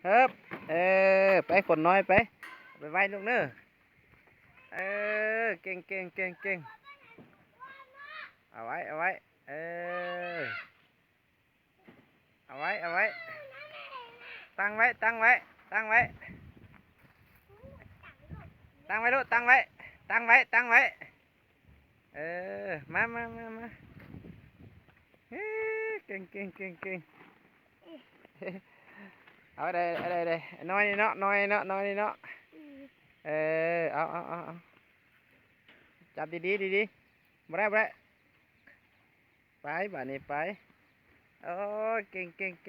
ເອີບ ເອີ ໄປ ຄົນນ້ອຍໄປ ໄປໄວ້ລູກເນີ. ເອີ ເກັ່ງໆໆໆ ເອົາໄວ້ ເອົາໄວ້ ເອີ ເອົາໄວ້ ເອົາໄວ້ ຕັ້ງໄວ້ ຕັ້ງໄວ້ ຕັ້ງໄວ້ ຕັ້ງໄວ້ລູກ ຕັ້ງໄວ້ ຕັ້ງໄວ້ ຕັ້ງໄວ້. ເອີ ມາ ມາ ມາ ມາ ເອີ ເກັ່ງໆໆໆ ເອົາໄດ້ ເອົາໄດ້ ເອົາໄດ້ ນ້ອຍນີ້ເນາະ ນ້ອຍເນາະ ນ້ອຍນີ້ເນາະ. ເອີ ເອົາ ເອົາ ເອົາ ເອົາ ຈັບດີໆ ດີໆ ບໍ່ໄດ້ ບໍ່ໄດ້. ໄປ ບາດນີ້ໄປ. ໂອ້ຍ ເກັ່ງໆໆໆ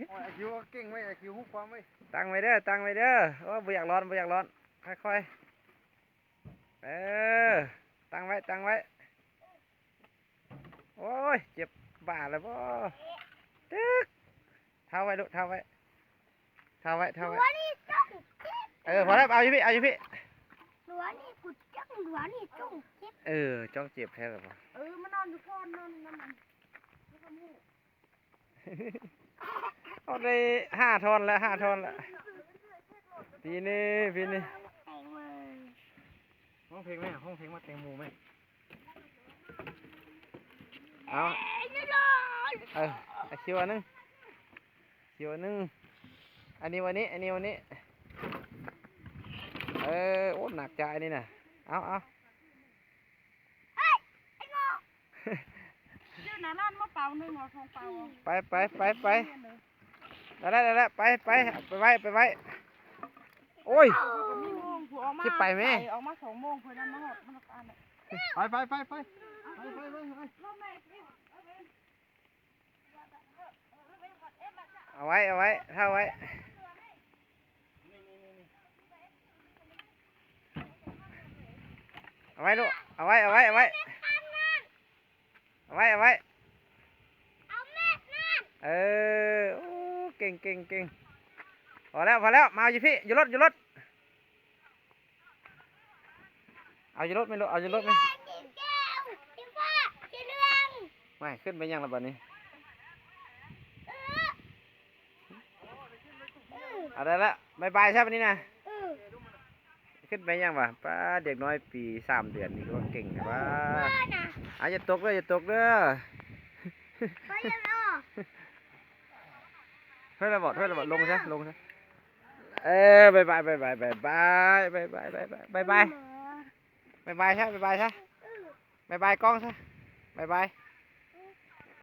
ໂອ້ຍ ໄອຄິວກໍເກັ່ງເວີ້ຍ ໄອຄິວຮູ້ຄວາມເວີ້ຍ. ຕັ້ງໄວ້ເດີ ຕັ້ງໄວ້ເດີ. ໂອ້ຍ ບໍ່ຢາກຮ້ອນ ບໍ່ຢາກຮ້ອນ ຄ່ອຍໆ. ເອີ ຕັ້ງໄວ້ ຕັ້ງໄວ້. ໂອ້ຍ ເຈັບບ່າແລ້ວບໍ? ຕຶກ ເທົາໄວ້ລູກ ເທົາໄວ້ ເທົາໄວ້ ເທົາໄວ້. ເອີ ພໍແລ້ວ ເອົາຢູ່ພີ້ ເອົາຢູ່ພີ້. ເອີ ຈ້ອງເຈັບແທ້ແລ້ວບໍ? ເອີ ມານອນຢູ່ກ່ອນ ນອນນຳມັນ. ເຮົາໄດ້ຫ້າທ່ອນແລ້ວ ຫ້າທ່ອນແລ້ວ ປີນີ້ ປີນີ້. ຮ້ອງເພງແມ່ ຮ້ອງເພງມາແຕ່ງໝູ່ແມ່. ເອົາ ເອີ ເອົາຄິວອັນໜຶ່ງ ຄິວອັນໜຶ່ງ. ອັນນີ້ ອັນນີ້ ອັນນີ້ ອັນນີ້. ເອີ ໂອ້ ໜັກຈ້າອັນນີ້ນະ. ເອົາ ເອົາ. ເຈົ້າໜ້າຮ້ານມາເປົາໜຶ່ງ ເອົາສອງເປົາ. ໄປ ໄປ ໄປ ໄປ ໄດ້ແລ້ວ ໄດ້ແລ້ວ ໄປ ໄປ ໄປໄວ້ ໄປໄວ້. ໂອ້ຍ ເຂົາກໍມີໂມງ ຜູ້ອອກມາ ຊິໄປແມ່ ອອກມາສອງໂມງ ເພິ່ນນຳມາຮອດ ມັນກໍອັນນັ້ນ. ໄປ ໄປ ໄປ ໄປ ໄປ ໄປ ໄປ ໄປ. ເອົາໄວ້ ເອົາໄວ້ ເທົາໄວ້ ເອົາໄວ້ລູກ ເອົາໄວ້ ເອົາໄວ້ ເອົາໄວ້ ເອົາໄວ້ ເອົາໄວ້. ເອີ ໂອ້ ເກັ່ງ ເກັ່ງ ເກັ່ງ. ພໍແລ້ວ ພໍແລ້ວ ມາຢູ່ພີ້ ຢູ່ລົດ ຢູ່ລົດ. ເອົາຢູ່ລົດແມ່ລູກ ເອົາຢູ່ລົດແມ່. ໂອ້ຍ ຂຶ້ນໄປຫຍັງລະບາດນີ້? ເອົາໄດ້ລະ ບາຍບາຍຊະບາດນີ້ນະ. ຂຶ້ນໄປຫຍັງວະ? ປ້າ ເດັກນ້ອຍປີສາມເດືອນນີ້ກໍເກັ່ງແທ້ວະ. ອ່າ ຢ່າຕົກເດີ ຢ່າຕົກເດີ. ຖ້ວຍລະບໍ? ຖ້ວຍລະບໍ? ລົງຊະ ລົງຊະ. ເອີ ບາຍບາຍ ບາຍບາຍ ບາຍບາຍ ບາຍບາຍ ບາຍບາຍ ບາຍບາຍຊະ ບາຍບາຍຊະ ບາຍບາຍກ້ອງຊະ ບາຍບາຍ.